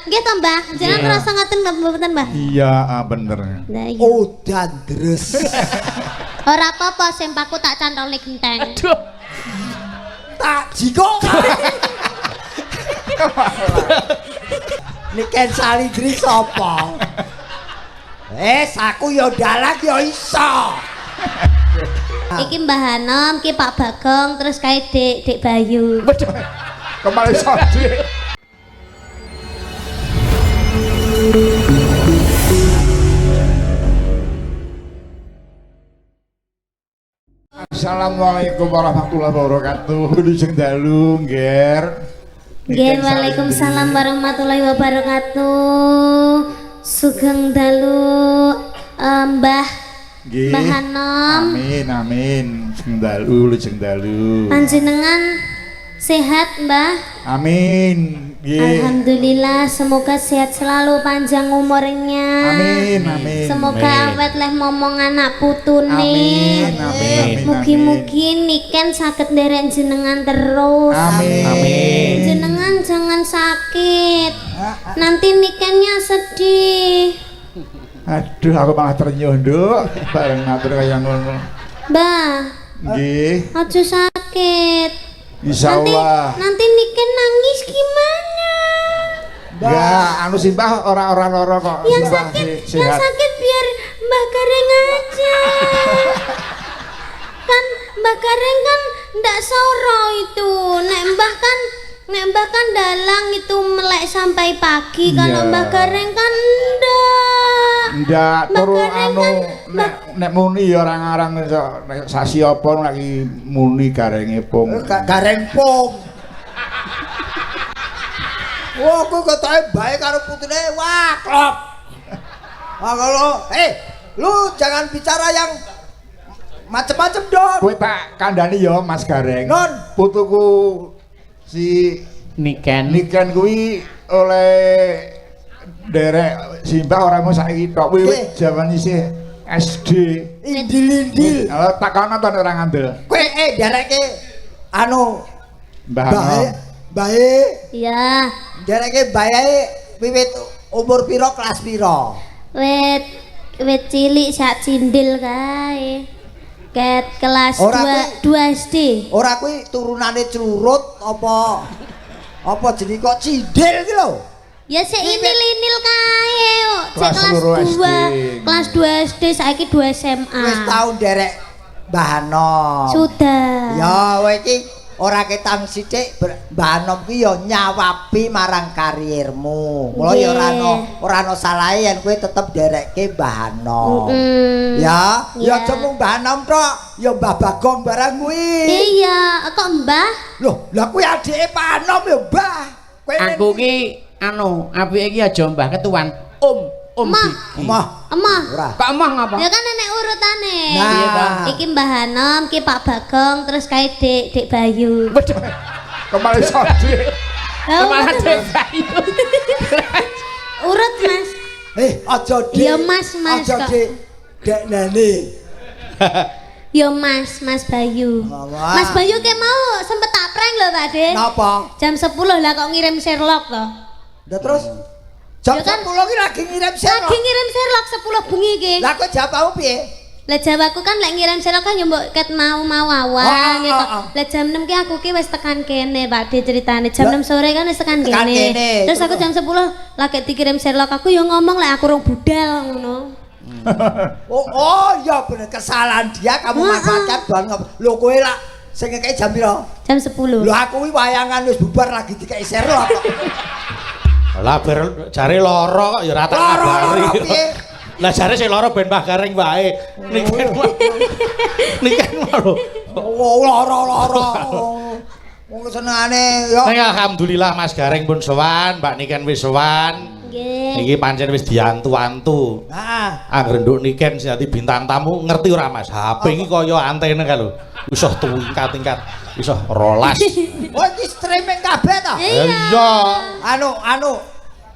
Nggih to, Mbah? Jenengan ngrasa ngoten mboten, Mbah? Iya, bener. Lah iya. Udan deres. Ora apa-apa, sempaku tak cantolne genteng. Aduh. Tak jiko. Niken Salindri sapa? Aku ya dalang ya iso. Iki Mbah Hanom, iki Pak Bagong, terus kae Dik, Dik Bayu. Kembali sodi. Assalamualaikum warahmatullahi wabarakatuh. Wilujeng dalu, Ngger. Nggih, waalaikumsalam warahmatullahi wabarakatuh. Sugeng dalu Mbah. Nggih. Mbah Hanom. Amin, amin. Sugeng dalu, wilujeng dalu. Panjenengan sehat, Mbah? Amin. Nggih. Alhamdulillah, semoga sehat selalu, panjang umurnya. Amin, amin. Semoga Amin. awet leh momong anak putune. Amin, amin, amin. Mugi-mugi niken saged nderek jenengan terus. Amin. Amin. Jenengan jangan sakit. Nanti nikennya sedih. Aduh, aku malah ternyuh, Nduk. Bareng matur kaya ngono. Mbah, Nggih. aja sakit. Insyaallah. Nanti niken nangis gimana? Enggak, anu Simbah ora-ora loro kok. Yang Simbah sakit, yang sehat. sakit biar Mbah Gareng aja. Kan Mbah Gareng kan ndak soro itu. Nek Mbah kan dalang itu melek sampai pagi. Kalau Iya. Mbah Gareng kan ndak. Ndak Mbah turu Gareng anu kan, nek muni ya ora ngarang iso nek sasi apa lagi muni garenge pung. Gareng pung. Wah, aku ketoke bae karo putune, wah, klop. Wah, kalau lu jangan bicara yang macem-macem dong. Kowe tak kandhani ya Mas Gareng. Non. Putuku si Niken. Niken kuwi oleh nderek Simbah ora mung saiki tok kuwi Nggih. jaman isih SD. Indil-indil. Kalau takono to nek ora ngandel. Kowe ndereke anu Mbah Anom. Bae, Iya, ndereke bae wiwit umur piro kelas piro? wit wit cilik sak cindil kae. Ket kelas Ora 2 2 SD. Ora kuwi turunane curut apa apa jenenge kok cindil iki lho. Ya sik inil-inil kae kok. Sik Kelas kelas loro 2, SD. kelas 2 SD saiki 2 SMA. Wis tau nderek Mbah Anom. Sudah. Ya kowe iki ora ketang sithik Mbah Anom ki ya nyawabi marang kariermu. Mula ya ora ana salahe yen kowe tetep nderekke Mbah Anom. Ya, ya aja mung Mbah Anom tok, ya Mbah Bagong barang kuwi. Iya, kok Mbah? Loh, lah kuwi adike Pak Anom ya Mbah. Kowe Aku ki anu, apike iki aja Mbah ketuan. Om, Om Mah. Diki. Emah. Emah. Ora. Kok emah ngapa? Ya kan enek urutane. Nah. Iya ta? Iki Mbah Hanom, iki Pak Bagong, terus kae Dik, Dik Bayu. Kembali sodi. Lah, Malah urut, Dek Mas. Bayu. Urut, Mas. Aja Dik. Ya, Mas, Mas, Aja kok. Dik. Dek Nani. Ya Mas, Mas Bayu. Wah. Mas Bayu ke mau sempet tak prank lho Pak De. Napa? Jam 10 lah kok ngirim Sherlock toh. Lah terus jam Ya kan? 10 ki lagi ngirim Sherlock. Lagi ngirim Sherlock 10 bengi iki. Lah kowe jawabmu piye? Lah jawabku kan lek ngirim Sherlock kan ya mbok ket mau-mau awal gitu. Lah jam 6 ki aku ki wis tekan kene Pak De ceritane. Jam Lah, 6 sore kan wis tekan tekan kene. kene. Terus aku jam 10 lagi dikirim Sherlock aku ya ngomong lek aku rong budal ngono. Oh, iya bener kesalahan dia kamu manfaatkan bahan ngop. Lho kowe lak sing ngekeki jam piro? Jam 10. Lho aku kuwi wayangan wis bubar lagi dikeki Sherlock kok. Lah ber jare lara kok ya ora tak Lara-lara kabari. piye? Lah jare sing lara ben Mbah Gareng wae. Niken. Niken lho. Oh, lara-lara. Wong senengane ya. Ning alhamdulillah Mas Gareng pun sowan, Mbak Niken wis sowan. Nggih. Iki pancen wis diantu-antu. Heeh. Angger nduk Niken sing dadi bintang tamu ngerti ora Mas? HP iki kaya antena kae lho. Iso tingkat-tingkat, iso rolas. Oh iki streaming kabeh ta? Iya. Iya.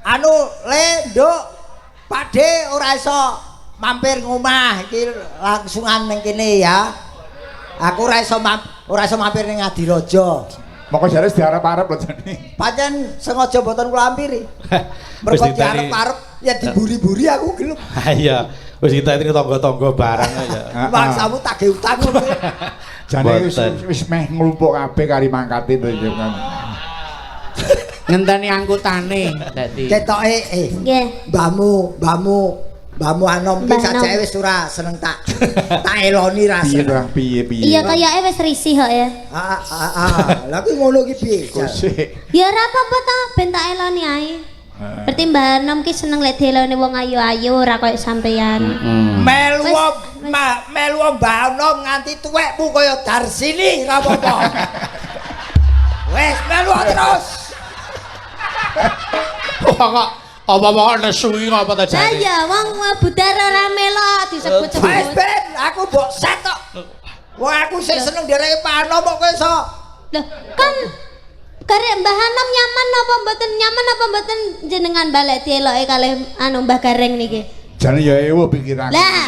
Anu le nduk Pakde ora iso mampir ngomah iki langsungan ning kene ya. Aku ora iso mampir ning Adiraja. Moko jare diarep-arep lho jane. Pancen sengaja mboten kula ampiri. Wis Mergo diteni. diarep-arep ya diburi-buri aku gelem. Iya, wis diteni tangga-tangga barang ya. Maksamu tak ge utang ngono. Jane wis meh nglumpuk kabeh kari mangkate to ya kan. Ngenteni angkutane dadi. Ketoke Nggih. Mbahmu Anom ki sajake wis ora seneng tak eloni ra Piye seneng. ta piye piye. Iya kayake wis risih kok ya. Lah kuwi ngono ki piye? Kusik. Ya ora apa-apa ta, ben tak eloni ae. Berarti Mbah Anom ki seneng lek dieloni wong ayu-ayu ora koyo sampeyan. Melu melu Mbah Anom nganti tuwekmu kaya Darsini ra apa-apa. Wis melu terus. Kok apa-apa nesu iki ngapa ta Lah jane? ya wong budar ora melok disebut-sebut. Wis ben aku mbok set kok. Wong aku sik seneng ndereke Pak Anom kok kowe iso. Loh, kan karek Mbah Anom nyaman apa mboten nyaman apa mboten jenengan balik dieloke kalih anu Mbah Gareng niki. Jane ya ewo pikiranku. Lah,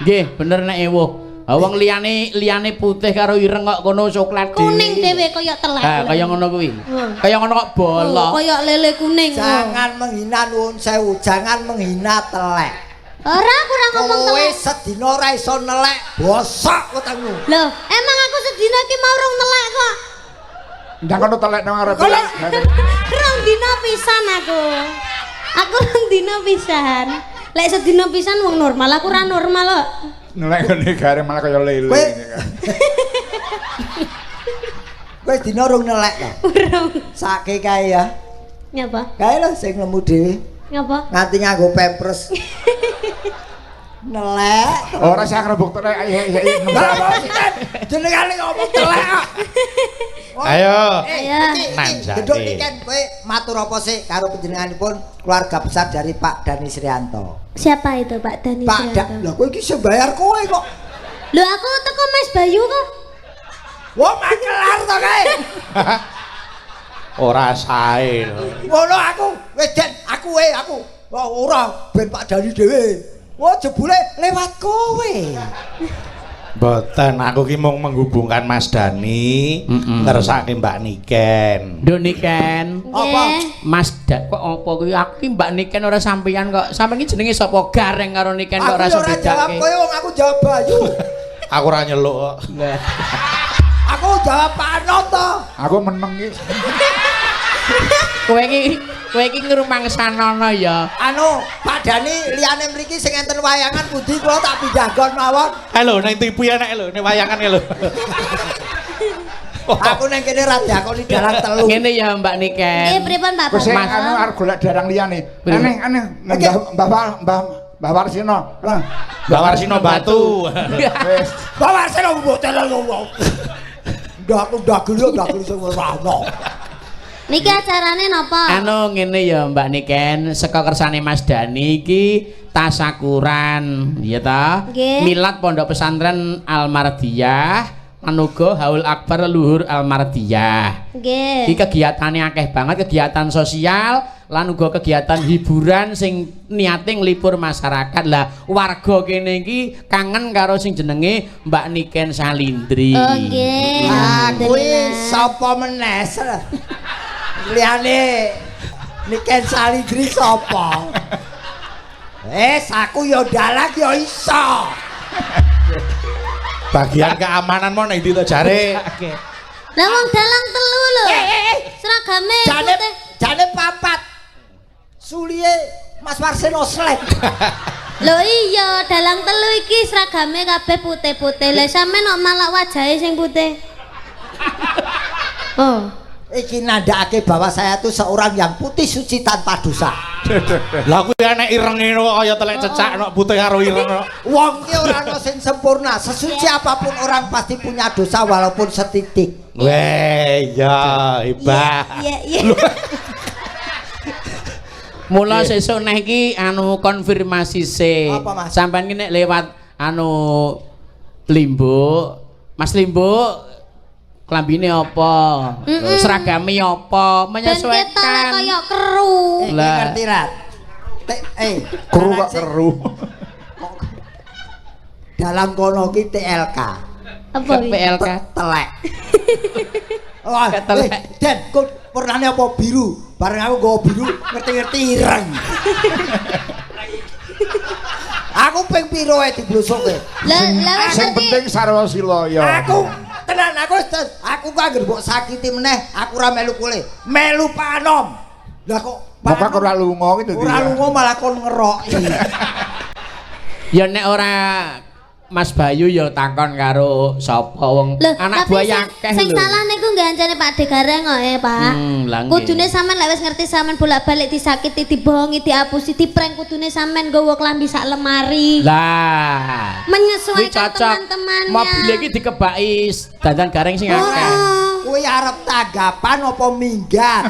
Nggih, bener nek ewuh. Ha wong liyane putih karo ireng kok kono coklat dhewe. kuning dhewe kaya telek. Ha, kaya ngono kuwi. Kaya ngono kok bolong. Oh, kaya lele kuning. Jangan menghina nuwun sewu, jangan menghina telek. Ora aku ora ngomong Kowe telek. sedina ora iso nelek, bosok wetengmu. Loh, emang aku sedina iki mau rong nelek kok. Ndang kono telek nang arep. Rong dina pisan aku. Aku rong dina pisan. Lek sedina pisan wong normal, aku ora normal kok. Nelek ngene gareng malah kaya lele. Kowe dina rong nelek ta? Urung. Sake kae ya. Nyapa? Kae lho sing nemu dhewe. Nyapa? Nganti nganggo pampers. Nelek. Ora sih ngrembug telek ayo ayo. Lah jenengane ngomong telek kok. Ayo. Ayo. Genduk Niken kowe matur apa sih karo panjenenganipun keluarga besar dari Pak Dani Srianto. Siapa itu Pak Dani Pak Srianto? Lah kowe iki sing bayar kowe kok. Lho aku teko Mas Bayu kok. Wah, makelar to kae. Ora sae lho. Ngono aku, wis Den, aku aku. Wah, ora ben Pak Dani dhewe. Wah, jebule lewat kowe. Mboten, aku ki mung menghubungkan Mas Dani ngersake Mbak Niken. Nduk Niken. Apa? Mas Da kok apa kuwi? Aku ki Mbak Niken ora sampeyan kok. Sampeyan ki jenenge sapa? Gareng karo Niken kok Aku ora ya ora jawab bedake. kowe wong aku jawab Bayu. Aku ora nyeluk kok. Lah. Aku jawab Pak Anom to. Aku meneng iki. Kowe iki ngrumangsanono ya. Anu, Pak Dani liyane mriki sing enten wayangan pundi kula tak pindah nggon mawon. Eh lho ning TV enek lho, ning wayangan lho. Aku nang kene ra diakoni dalang telu. Ngene ya Mbak Niken. Nggih, pripun Pak Wis Bambang? anu arep golek darang liyane. Aneh aneh Mbah Mbah Mbah Warsino. Lah, Mbah Warsino Batu. wis. Mbah Warsino mbok telel ngomong. Ndak ndagel yo ndagel sing ora ono. Niki acarane napa? Anu ngene ya Mbak Niken, saka kersane Mas Dani iki tasakuran, ya ta? Nggih. Milad Pondok Pesantren Al Mardiyah, manuga Haul Akbar Luhur Al Mardiyah. Nggih. Iki kegiatane akeh banget, kegiatan sosial lan uga kegiatan hiburan sing niate nglipur masyarakat. Lah warga kene iki kangen karo sing jenenge Mbak Niken Salindri. Oh nggih. Ah, kuwi Alhamdulillah. sapa meneh? Liyane Niken Salindri sapa? Wes aku ya dalang ya iso. Bagian keamanan mau ning ndi to jare? Lah wong dalang telu lho. Seragame Jane putih. jane papat. Suliye Mas Warseno slek. Lho iya, dalang telu iki seragame kabeh putih-putih. Lah sampean kok malah wajahe sing putih. Oh. Iki nandakake bahwa saya tuh seorang yang putih suci tanpa dosa. Lah kuwi enek irenge kok kaya telek cecak nok putih karo ireng kok. Wong ki ora ana sing sempurna, sesuci apapun orang pasti punya dosa walaupun setitik. Weh, ya hebat. Iya, iya. Mula sesuk neh iki anu konfirmasi se. Apa, Mas? Sampeyan ki nek lewat anu Limbuk, Mas Limbuk klambine apa? Seragame apa? Ben ketok Menyesuaikan. kaya keru. Eh, Lah. ngerti ra? Keru kok keru. Dalam kono ki TLK. Apa iki? PLK. Telek. Wah, Ketelek. Den, kok warnane apa biru? Bareng aku nggawa biru, ngerti-ngerti ireng. Aku ping piro ae diblusuke. Lah lah wis Sing ngerti. penting sarwa sila ya. Aku tenan aku wis aku kok anggere mbok sakiti meneh, aku ora melu kule. Melu Pak Anom. Lah kok Pak Bapak ora lunga ki dadi. Ora lunga malah kon ngeroki. Ya nek ora Mas Bayu ya takon karo sapa wong Loh, anak tapi buaya akeh sing lho. salah niku nggih ancene Pak De Gareng kok Pak. Lah nggih. Kudune sampean lek wis ngerti sampean bolak-balik disakiti, dibohongi, diapusi, diprank kudune sampean nggawa klambi sak lemari. Lah. Kuwi Menyesuaikan cocok. teman-temannya. Mobil iki dikebaki dandan gareng sing akeh. Oh. Kuwi arep tanggapan apa minggat?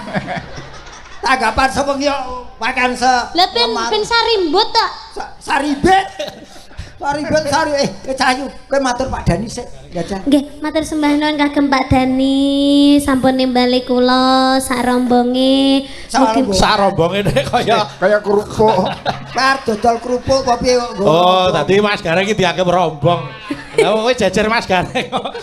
Tanggapan sewengi yo makan se Lah ben sarimbut tok. Saribet. Saribet sari Cahayu, kowe matur Pak Dani sik, jajal. Nggih, matur sembah nuwun kagem Pak Dani, sampun nimbali kula sak rombonge. Sak Mugi- rombonge. Sak rombonge nek kaya Kaya kerupuk. Kar dodol kerupuk apa piye kok nggo. Oh, tadi Mas Gareng iki dianggap rombong. Lah kowe jejer Mas Gareng kok.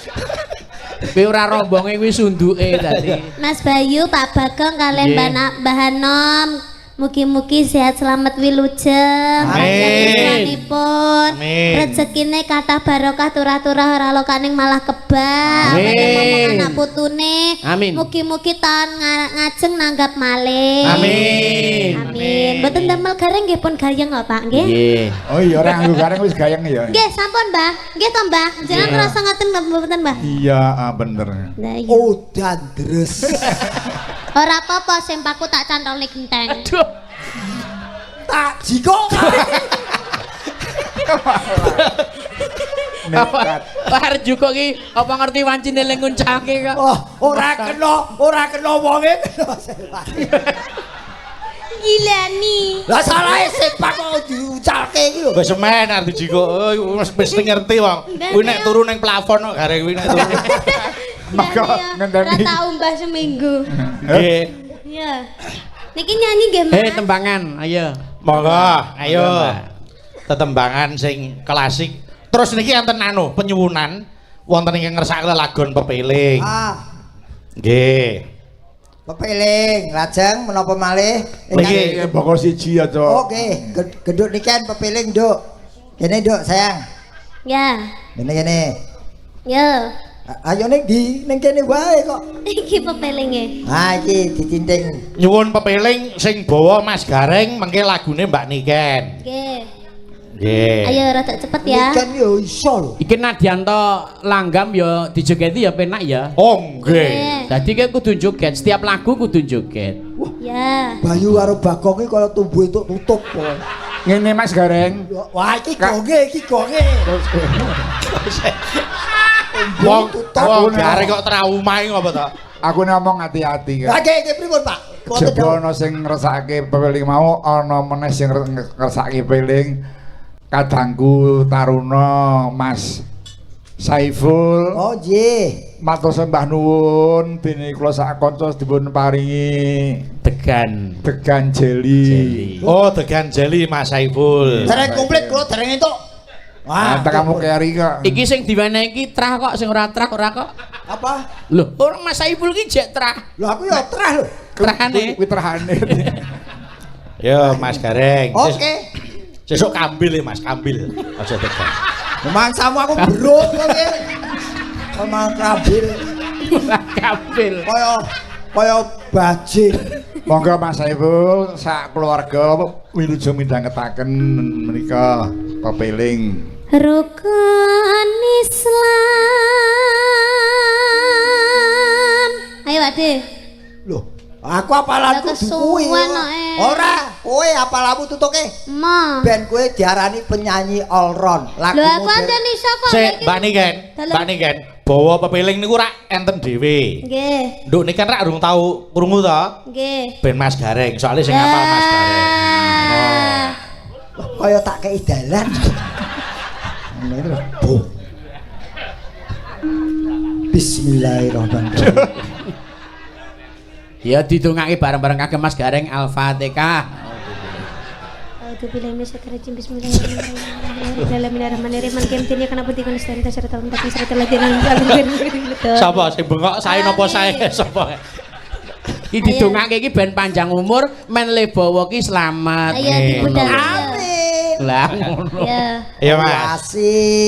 Kuwi ora rombonge kuwi sunduke tadi. Mas Bayu, Pak Bagong kalian Nggih. Mbah Anom. Mugi-mugi sehat selamat wilujeng. Amin. Panjenenganipun. Amin. Rezekine kathah barokah turah-turah ora lokaning malah kebak. Amin. Ngomong anak putune. Amin. Mugi-mugi taun ngajeng nanggap malih. Amin. Amin. Mboten damel gareng nggih pun gayeng kok, Pak nggih. Nggih. Oh iya ora nganggo gareng wis gayeng ya. Nggih, sampun, Mbah. Nggih to, Mbah. Jenengan ngrasa ngoten mboten, Mbah? Iya, ah, bener. Lah iya. Udan deres. Ora apa-apa, sempaku tak cantolne genteng. Aduh. Tak jiko. Nekat. Wah, arep ki apa ngerti wancine ling nguncalke kok. Oh, ora kena wonge kena sepak. Gila nih. Lah salahe sepak kok diucalke iki lho. Wis semen arep dijikuk. Oh, wis mesti ngerti wong. Kuwi nek turu ning plafon kok gareng kuwi nek turu. Maka ngenteni. Ora tau mbah seminggu. Nggih. Iya. Niki nyanyi nggih, Mas. Hei, tembangan, ayo. Monggo, ayo. Mbak. Tetembangan sing klasik. Terus niki enten anu penyuwunan wonten ingkang ngersakake lagon pepeling. Ah, Nggih. pepeling, lajeng menapa malih? Niki. Iki boko siji aja. Oke, genduk niken pepeling, Nduk. Kene, Nduk, sayang. Ya. Kene kene. Yo. Ayo ning di ning kene wae kok. Iki pepelinge. Ha iki dicinting. Nyuwun pepeling sing bawa Mas Gareng mengke lagune Mbak Niken. Nggih. Nggih. Ayo rada cepet ya. Niken yo iso lho. Iki Nadianto langgam ya dijogeti ya penak ya. Oh nggih. Dadi kowe kudu joget, setiap lagu kudu joget. Ya. Bayu karo Bagong iki kaya tumbuh entuk tutup kok. Ngene Mas Gareng. Wah iki gonge, iki gonge. Wong Tutup. wong Gareng kok trauma iki ngopo to? Aku ngomong hati-hati Lah kan. nggih nggih pripun, Pak? Wonten Jebul ana sing ngrasake pepeling mau ana meneh sing ngrasake pepeling kadangku Taruna Mas Saiful. Oh nggih. Matur sembah nuwun dene kula sak kanca dipun paringi Degan. degan jeli. Jeli. Oh, degan jeli Mas Saiful. Dereng komplit kula dereng entuk. Wah, kamu keri kok. Iki sing diwenehi iki trah kok, sing ora trah ora kok. Apa? Lho, ora Mas Saiful ki jek trah. Lho aku ya trah lho. Trahane. Kuwi trahane. Yo Mas Gareng. Oke. Sesuk kambil ya Mas, kambil. Aja degan. Mangsamu aku berut kok iki. Omang kambil Ora kambil. kaya kaya bajing. Monggo Mas Saiful sak keluarga wilujeng midhangetaken menika pepeling. Rukun Islam. Ayo Pak De. Loh, aku apalanku Lah, kuwi. kesuwen kok, eh. Ora, kowe apalamu tutuke. Ma. Ben kowe diarani penyanyi all round. Lagu Lho aku anjen iso kok. Sik, Mbak Niken, Dalem. Mbak Niken, bawa pepeling niku rak enten dhewe. Nggih. Nduk niken rak urung tau krungu to? Nggih. Ben Mas Gareng, soalnya sing hafal Mas Gareng. Lah. Kaya tak kei dalan. Ngene lho. Boh. Bismillahirrahmanirrahim. Ya didongake bareng-bareng kagem Mas Gareng Al-Fatihah. Sapa sing bengok sae napa sae sapa? Iki didongake iki ben panjang umur, men lebawa ki slamet. Ayo dibudal. Amin. Lah ngono. Ya. Iya Mas. Wasitodi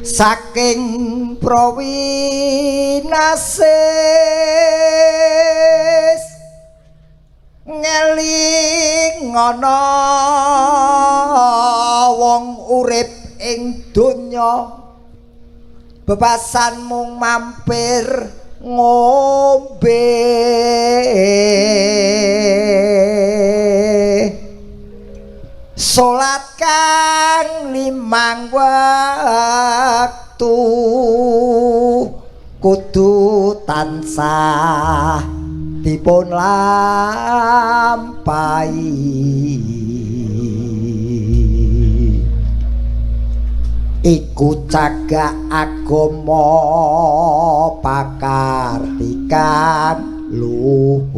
saking Prowinasis ngeling ana wong urip ing donya bebasan mung mampir ngombe salat kang limang wektu kudu tansah dipun lampahi iku cagak agama pakartikan luhur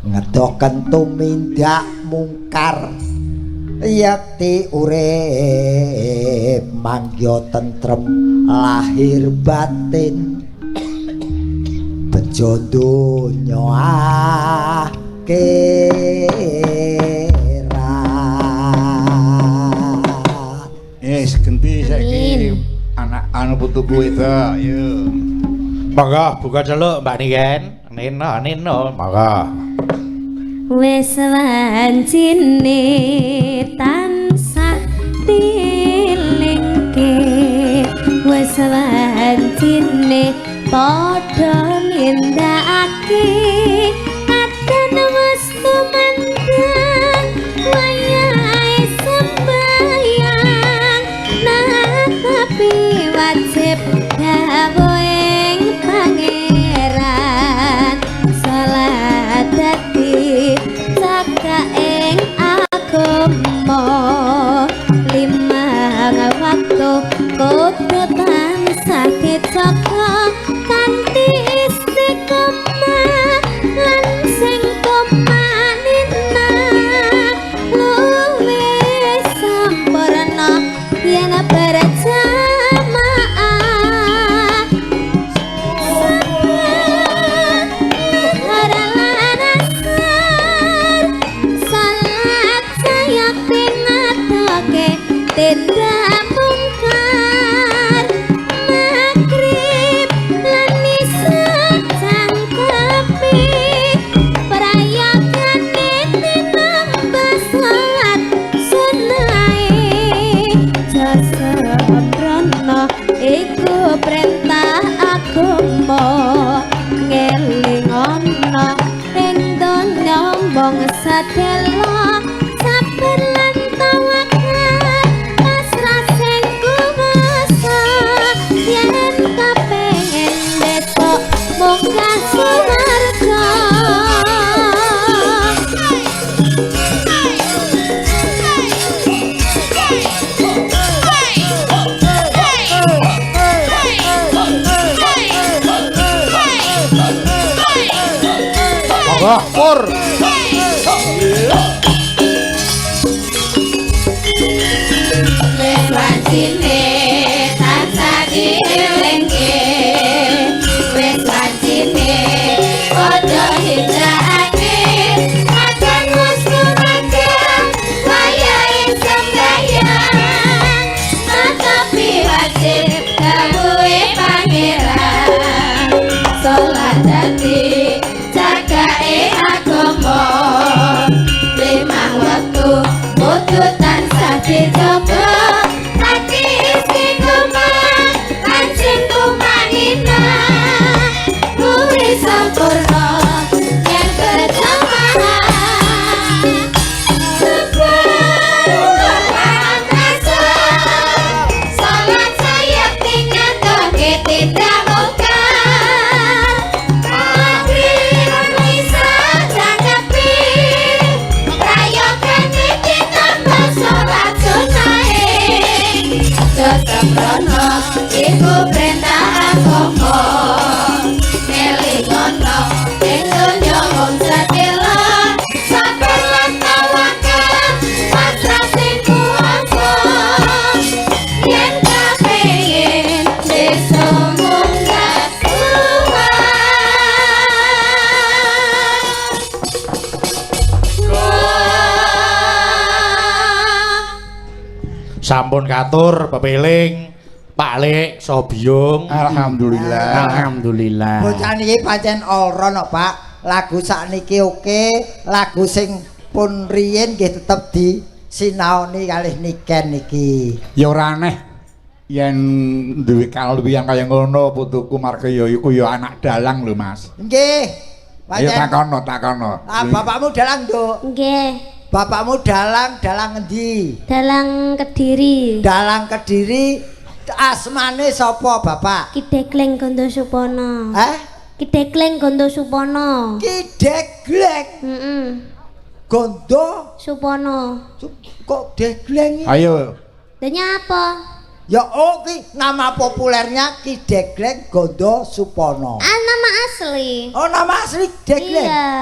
ngedoken tumindak mungkar yekti urip mangya tentrem lahir batin bejo donya akhirat. Yes, genti saiki anak anu putuku itu, ayo. Monggo buka celuk Mbak Niken. Nino, Nino, monggo. Wis wancine tansah dilingke, wis wancine padha nindakake kadan wis tumandang wayahe sembayang natapi wajib dawuhing pangeran salat dadi cakaing agama limang waktu kudu tansah dijaga kanthi istiqomah lan sing tumanina luwih sampurna yen berjamaah salat asar salat sayakti ngatake tindak mungkar magrib lan isya cangkepi prayogane tinambah salat sunahe jasa prana iku perintah agama ngelingono ing donya mung sedelo sabar lan tawakal pasrah sing kuwasa yen kepengin besok munggah swarga. Monggo, pur. Wis wancine tansah dielingke, wis wancine padha nindakake kadan wis tumandang wayahe sembayang tetapi wajib dawuhe pangeran salat dadi cagake agama limang wektu kudu tansah dijaga kanthi istiqomah lan sing tumanina kuwi sampurna yen berjamaah sabar lan asar salat sayekti ngatoke tindak mungkar magrib isya cangkepi prayogane ditambah salat sunahe jasa prana iku perintah agama. Munggah Sampun katur pepeling Pak Lek Sobiyung. Alhamdulillah. Alhamdulillah. Bocah niki pancen all round kok, Pak. Lagu sakniki oke, lagu sing pun riyin nggih tetep disinaoni kalih Niken niki. Ya ora aneh yen duwe kaluwihan kaya ngono putuku marga ya iku ya anak dalang lho Mas. Nggih. Ayo Pancen takono takono. Ah, bapakmu dalang, Nduk. Nggih, Bapakmu dalang, dalang endi? dalang Kediri. Dalang Kediri asmane sapa, Bapak? Ki Degleng Gondo Supono. Eh? Ki Degleng Gondo Supono. Ki Degleng Heeh. Gondo Supono. Kok Degleng iki? Ayo. Lha nyapa? Ya oh ki nama populernya Ki Degleng Gondo Supono. Ah, nama asli. Oh, nama asli Degleng. Iya.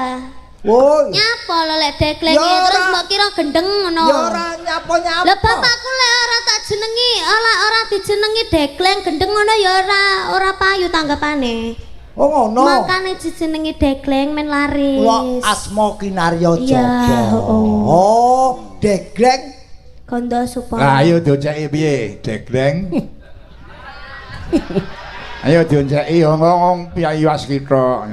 Oh. Nyapa lho lek Degleng Ya terus ora. mbok kira gendeng ngono. Ya ora nyapa-nyapa. Lah bapakku lek ora tak jenengi, ora dijenengi Degleng gendeng ngono ya ora payu tanggapane. Oh ngono. Makane dijenengi Degleng men laris. Kula Asma Kinarya Iya, Jogja. oh. Oh, Degleng Gondo Supono. Lah ayo dionceki piye? Degleng. Ayo dionceki ngomong piyayi waskita.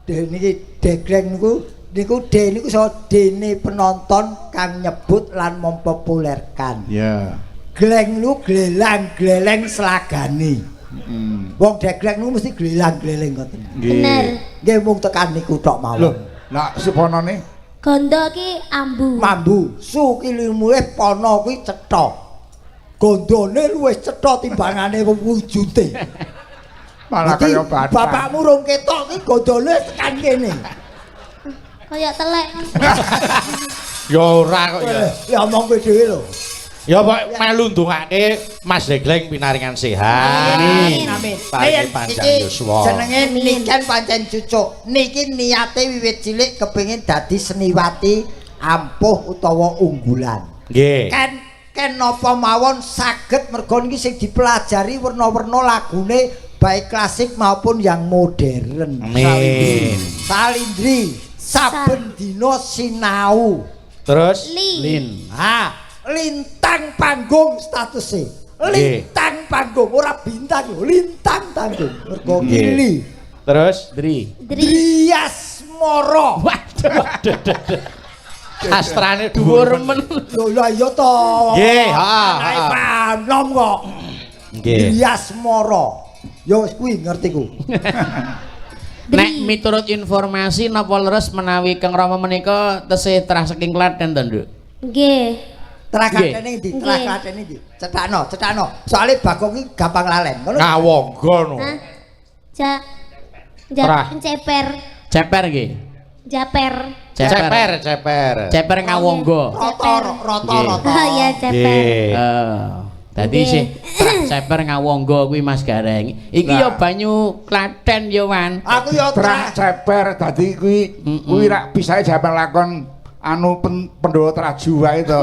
De niki Degleng niku niku D niku so dene penonton kang nyebut lan mempopulerkan. Ya. Gleng niku glelang gleleng selagane. Heeh. Wong Degleng niku mesti glelang gleleng ngoten. Bener. Nggih mung tekan niku tok mawon. Lho, lah Suponone Gondo ki ambu. Mambu, su ki luwih pono kuwi cetha. Gondone luwih cetha timbangane wujude. malah Dadi kaya bathang. Bapakmu rung ketok ki gondone tekan kene. Kaya telek. Ya ora kok ya. Ya omong kowe dhewe lho. Ya kok melu ndongake Mas Degleng pinaringan sehat. Amin. Amin. Paringi panjang Iki yuswa. Jenenge Niken pancen cucuk. Niki niate wiwit cilik kepengin dadi seniwati ampuh utawa unggulan. Nggih. Ken napa mawon saged mergo niki sing dipelajari werna-werna lagune baik klasik maupun yang modern. Amin. Salindri saben dina sinau. Terus Li. Lin. Ha, lintang panggung statuse. Lintang panggung ora bintang lho, lintang panggung. Mergo Nggih. kili. Terus Dri. Dri. Driasmara. Waduh. astrane Dhuwur men. Lho lah iya to. Nggih, ha, Anake ha. panom kok. Nggih. Driasmara. Ya wis kuwi ngerti ku. Nek miturut informasi napa leres menawi Kang Rama menika tesih terah saking Klaten to, Nduk? Nggih. Terah Klatene ndi? Terah Nggih. Klatene ndi? Cethakno, cethakno. Soale Bagong iki gampang lalen. Ngono. Ngawonggo no. Hah? Ja. Ja Terah. ceper. Ceper nggih. Japer. Ceper, ceper. Ceper Ngawonggo. Rata rata Nggih. rata. Oh iya ceper. Nggih. Dadi Nggih. sih terah ceper Ngawonggo kuwi Mas Gareng. Iki Lah. ya banyu Klaten ya Wan. Aku ya Terah terah. ceper dadi kuwi kuwi rak bisae jaman lakon anu Pandhawa Traju wae to.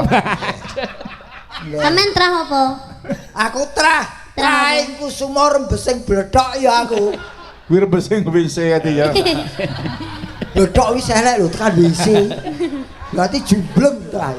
Sampeyan terah apa? Aku terah. Terah. Terah ing kusuma rembesing bledhok ya aku. Kuwi rembesing WC ati ya. Bledhok wis elek lho tekan WC. Berarti jumbleng terah.